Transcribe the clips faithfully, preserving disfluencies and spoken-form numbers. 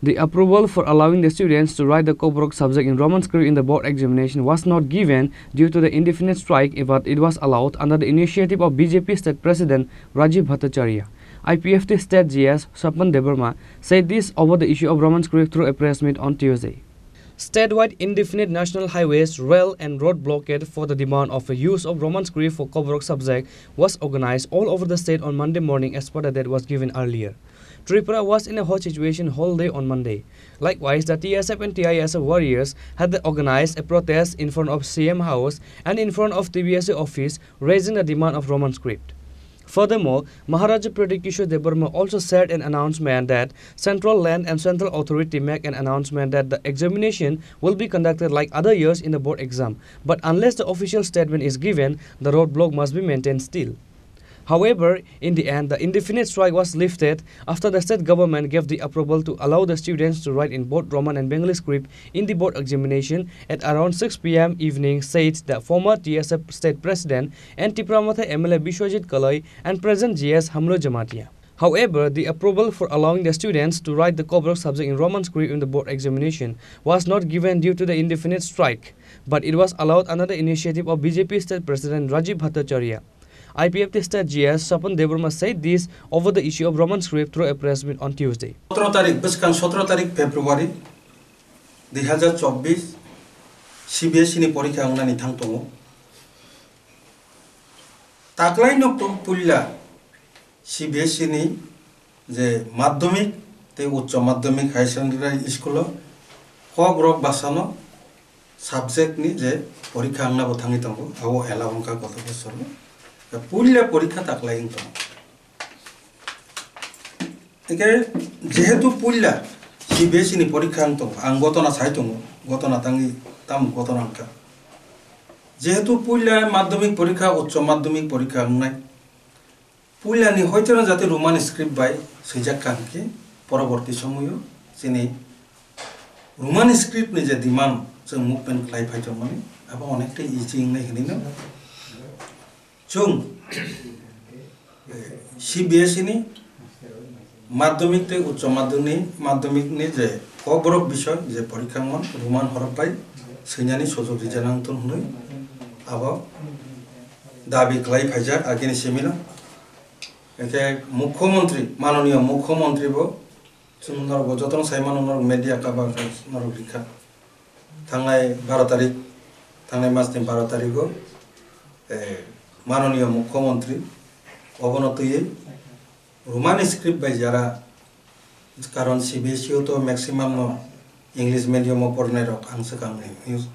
The approval for allowing the students to write the Kokborok subject in Roman script in the board examination was not given due to the indefinite strike, but it was allowed under the initiative of B J P state president Rajiv Bhattacharya. I P F T state G S Swapan Debbarma said this over the issue of Roman script through a press meet on Tuesday. Statewide, indefinite national highways, rail and road blockade for the demand of the use of Roman script for Kokborok subject was organized all over the state on Monday morning as per the date was given earlier. Tripura was in a hot situation whole day on Monday. Likewise, the T S F and T I S F warriors had organized a protest in front of C M House and in front of T B S A office, raising the demand of Roman script. Furthermore, Maharaja Pradyut Kishore Debbarma also shared an announcement that Central Land and Central Authority make an announcement that the examination will be conducted like other years in the board exam, but unless the official statement is given, the roadblock must be maintained still. However, in the end, the indefinite strike was lifted after the state government gave the approval to allow the students to write in both Roman and Bengali script in the board examination at around six p m evening, said the former T S F state president and Tipra Motha M L A Biswajit Kalai and present G S Hamlo Jamatia. However, the approval for allowing the students to write the Kokborok subject in Roman script in the board examination was not given due to the indefinite strike, but it was allowed under the initiative of B J P state president Rajiv Bhattacharya. I P F T state G S Swapan Debbarma said this over the issue of Roman script through a press meet on Tuesday. Sotro tarik, bwskang sotro tarik February dui hazar chobbish, C B S E ni porikha wngnani thang tongo. Taklaino pu-, puila C B S E ni je madhyamik tei uccho madhyamik higher secondary school o Kokborok bhasano subject ni je porikha wngna bo thangwi tongo, abo allow wngkha koto bosor o. Puila porikha taklai wng tongo. Eke jehetu puila C B S E ni porikha wng tongo, ang gotona sai tongo, gotona tangwi tamo gotona wngkha. Jehetu puila madhyamik porikha, uccho madhyamik porikha wngnai, puilani hoiteno jate Roman script bai swijak kha hwnkhe, poroborti somoio chini Roman script ni je demand chwng movement khlai phai tongmani, abo onekta easy wngnai hwnwi no. Chwng, eh, C B S E ni madhyamik tei uccho madhyamik, madhyamik ni je Kokborok bisoi je porikha wngmani Roman horop bai swinani sujok rijak nang thung hwnwi abo dabi khlai phaijak agini simi no. Eke Mukhyamantri, Mananiya Mukhyamantri bo chwng norok bo jotono sai mano, norok media cover khe norok rikha. Thangnai baro tarik, thangnai mas ni baro tarigo, eh, Mananiya Mukhyamantri obono twiwi Roman script bai jara, karon C B S E o to maximum no English medium o pornai rok ang swkang ni news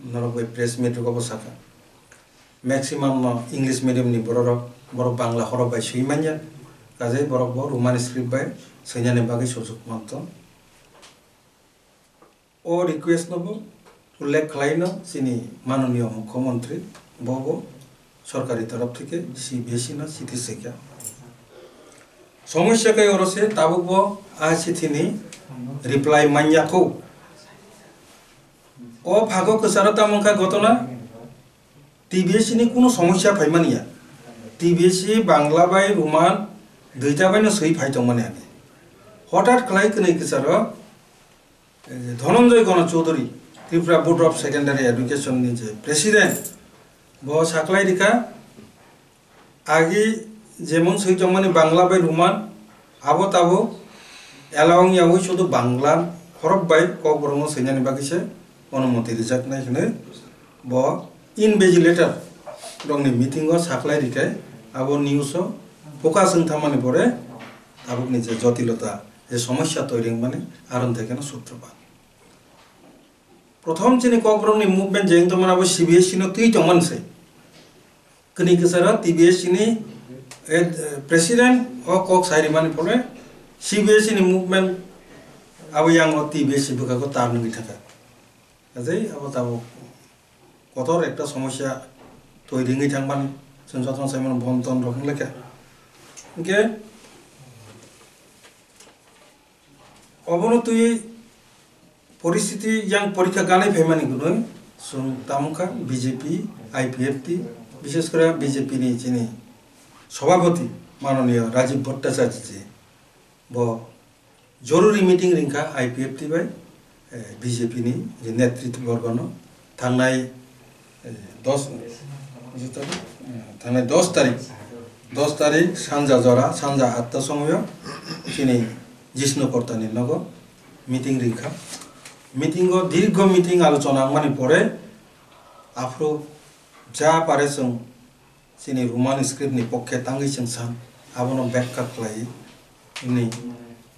norok bai press meet rok obo sakha. Maximum no English medium ni borok rok, borok Bangla horok bai swi manya, kajai borok bo Roman script bai swinani bagwi sujuk manto. O request no bo ullekh khlai no chini Mananiya Mukhyamantri, bo bo sorkari torof theke C B S E no chithi swikha. Somosya khe oro se tabuk bo a chithi ni reply manya kho. O phago kwcharo tamo wngkha gotona, T B S E ni kunu somosya phaimani ya. T B S E Bangla bai Roman duita bai no swi phai tongmani age. Hothat khlai kwnwi kwcharo, eh, Dhananjay Gana Chaudhary, Tripura Board of Secondary Education ni je president, bo saklai rikha, agi jemon swi tongmani Bangla bai Roman, abo tabuk allow wng yaui sudu Bangla horok bai Kokborok no swinani bagwi se onumoti rijaknai hwnwi bo invigilator rokni meeting o saklai rikhe abo news o focus wng thangmani pore tabukni je jotilota, je somosya toiri wngmani, aron thai kheno sutropat. Prothom chini Kokborokni movement je wng tongmani abo C B S E no twi tongmani se. Kwnwi kwcharo T B S E ni, eh, president o kok sai rimani pore C B S E ni movement abo yang o T B S E bwkhago tar nungwi thangkha. Kaje abo tabuk kotor ekta somosya toiri wngwi thangmani chwng jotono sai mano bon ton rok wng lekha. Hwnkhe obono twi poristiti yang porikha ganai phaimani gunoi chwng tamo kha B J P, I P F T, bishes kore B J P ni chini Sabhapati Mananiya Rajiv Bhattacharya ji bo Joruri meeting ringkha I P F T bai, eh, B J P ni je netritwa borgono thangnai, eh, dos, eh, thangnai dos tarik, dos tarik sanja jora, sanja atta somoyo chini Jishnu Kortani nogo meeting ringkha. Meeting o dirgho meeting alochona wngmani pore aphuru ja pare chwng chini Roman script ni pokke tangwi chwng san, abono bekha khlai ni,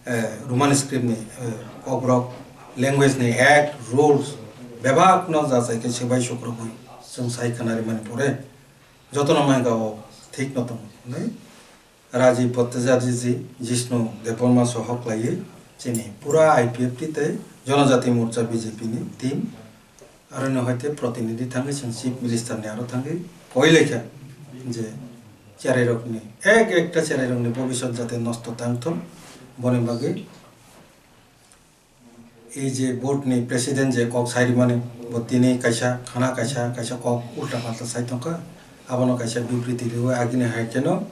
eh, Roman script ni, eh, kokrok, language ni act, rules bebak no jachai khe swbai sukrubwi chwng sai khna rimani pore jotono mangka o thik no tongo hinwi Rajiv Bhattacharya ji, Jishnu Debbarma soho khlaiwi chini pura I P F T tei Jonojati Morcha B J P ni team Aroni hoite protinidhi thangwi chwng Chief Minister ni aro thangwi koi laikha je cherairokni ek ekta cherairokni bobiswt jate nosto tangthung boni bagwi ei je board ni president je kok sairimani bo tini kaisa khana kaisa kaisa kok ulta palta sai tongkha abono kaisa bibriti riwi agini hai kheno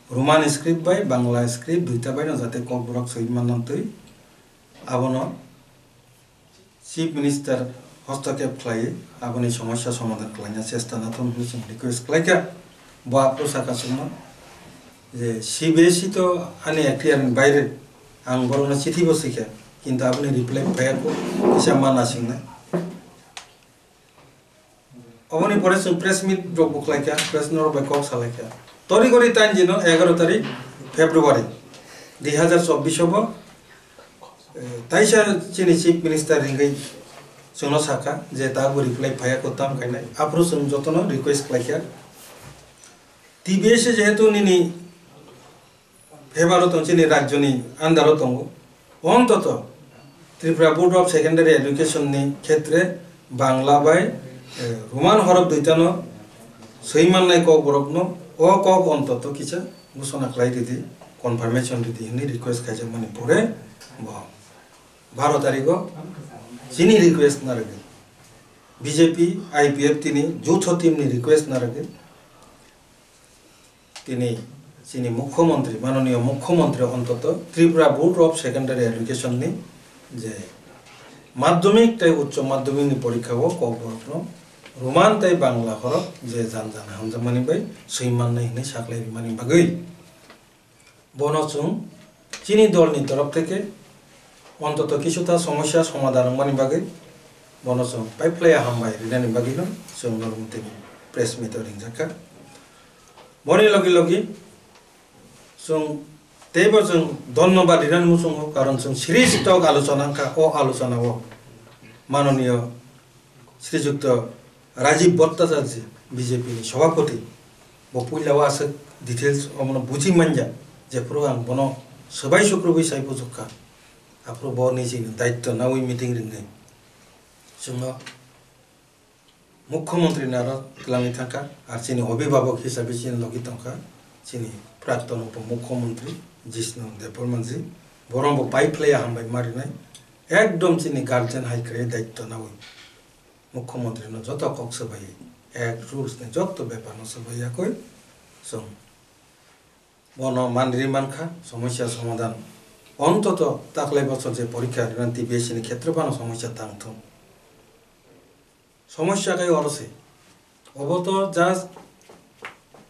Roman script bai Bangla script duita baino jate kokborok swi manna twi abono Chief Minister hostokep khlai aboni somosya somadhan khlaina chesta nathung hwnwi chwng request khlaikha. Bo aphuru sakha chwngno je C B S E to ani ekhtiar ni baire, ang borokno chithi bo swikha, kintu aboni reply phaiya kho, kisa mana singna. Oboni pore chwng press meet rok bo khlaikha, press norok bai kok salaikha. Tori gori tain dino egaro tarik February dui hazar chobbish o bo, eh, taisa chini Chief Minister ringwi chwngno sakha je ta bo reply phaiya kho tam khainai. Aphuru chwng jotono request khlaikha. T B S jehetu nini favour o tong, chini rajyoni under o tongo. Ontoto Tripura Board of Secondary Education ni khetre Bangla bai, eh, Roman horof duitano swi mannai kokborokno o kok ontoto kisa ghosona khlai ridi, confirmation ridi hwnwi request khaijakmani pore bo baro tarigo chini request narwgwi B J P I P F T ni jutho team ni request narwgwi Tini chini Mukhyamantri, Mananiya Mukhyamantri ontoto Tripura Board of Secondary Education ni je madhyamik tei uccho madhyamik ni porikha o kokborok no Roman tei Bangla horok je jan jan hamjakmani bai swi mannai hinwi saklai rimani bagwi bono chwng chini dol ni torof theke ontoto kisu ta somosya somadhan wngmani bagwi bono chwng paiphlaiya hambai rinani bagwi no chwng norok tini press meet o ringjak kha. Boni logi logi chwng teibo chwng dhonnobad rinani muchungo, karon chwng sri tok alochona wngkha. O alochona o manoniyo Srijukto Rajiv Bhattacharya B J P ni Sabhapati bo puila o aswk details omono buji manya, jephuru ang bono swbai sukrubwi sai bujukha, aphuru bo nijini daityo nawi meeting ringnai. Chwngno Mukhyamantri ni aro twlangwi thangkha, ar chini obhibhabok hisabe chini logi tongkha chini prakton upo mukhyamantri Jishnu Debbarma ji, borok bo paiphlaiya hambai ma rinai, ekdom chini guardian hai kwrwi daityo nawi mukhyamantri no joto kok swbai, act rules ni joto bepar no swbai yakwi chwng bono manri mankha, somosya somadhan. Ontoto taklai bosor je porikha rinani T B S ni khetre phano somosya tangthung. Somosya khe oro se. Obo to just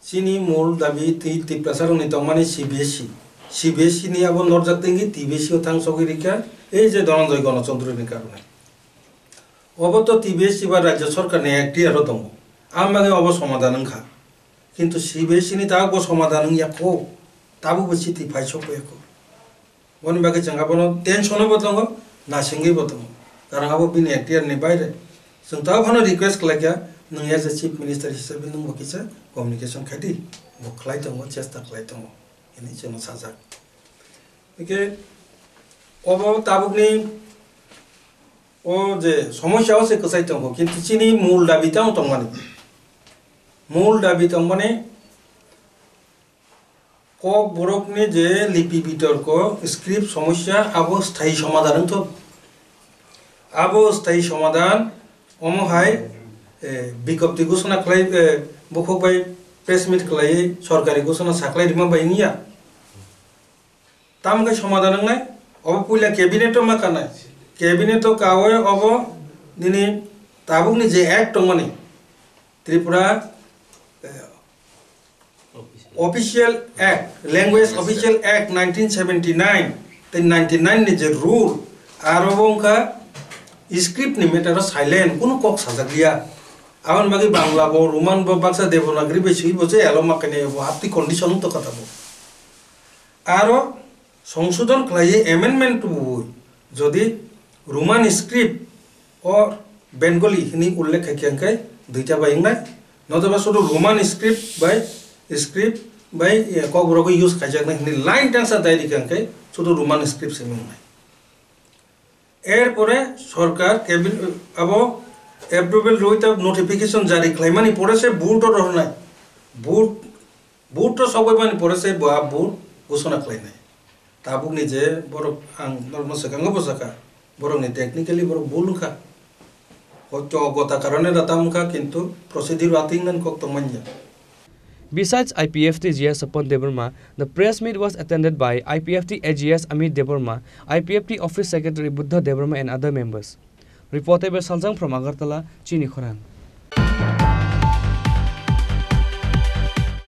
chini mul dabi twi Tiprasa rokni tongmani C B S E. C B S E ni abo norjak tengwi T B S E o thang sogwi rikha, ei je Dhananjay Ganachandra ni karone. Obo to T B S E ba Rajya Sarkar ni ekhtiar o tongo. Ang bagwi obo somadhan wngkha. Kintu C B S E ni tabuk bo somadhan wngya kho, tabuk bo chithi phai sokya kho. Boni bagwi chwng abono tension o bo tongo, nasingwi bo tongo. Karon abo bini ekhtiar ni baire. Chwng tabuk phano request khlaikha, nwng as a chief minister hisabe nwng bo kisa communication khai di. Bo khlai tongo, chesta khlai tongo. Hini chwngno sajak. Hwnkhe obo tabukni o je somosya o se kwchai tongo, kintu chini mul dabi tamo tongmani. Mul dabi tongmani Kokborokni je lipi bitorko, script somosya, abo sthayi somadhan wngthok. Abo sthayi somadhan, omo hai, eh, bikopti ghosona khlai, eh, bukhuk bai press meet khlaiwi sorkari ghosona saklai rima bai wngya. Tamo khe somadhan wngnai? Obo puila cabinet o ma kanai. Cabinet o kawi obo nini tabukni je act tongmani, Tripura, eh, Official Act, Language Official Act nineteen seventy nine tei ninety nine ni je rule, aro bo wngkha script ni matter o silent, kunu kok sajak liya. Aboni bagwi Bangla bo, Roman bo, baksa Devanagari bai swi bo je elo ma kene bo apti condition wng tongkha tabo. Aro songsodhon khlaiwi amendment tubuwi jodi Roman script or Bengali hwnwi ullekh khai khe, hwnkhe duita bai wngnai. Notoba sudu Roman script bai, script bai, eh, Kokborok use khaijaknai hwnwi line tangsa dai rikha, hwnkhe sudu Roman script se wngnai. Erpore sorkar cabinet abo approval rwi ta notification jari khlaimani pore se vote o rohornai. Vote, vote o sokbaimani pore se bo a vote ghosona khlainai. Tabukni je borok ang norokno swkango bo sakha, borokni technically borok bul wngkha. Hoito gota karone da tam wngkha, kintu procedure o ating nani kok tongmanya. Besides I P F T G S Sapan Debbarma, the press meet was attended by I P F T A G S Amit Debbarma, I P F T Office Secretary Buddha Debbarma and other members. Reporter Saljang from Agartala, Chini Khorang.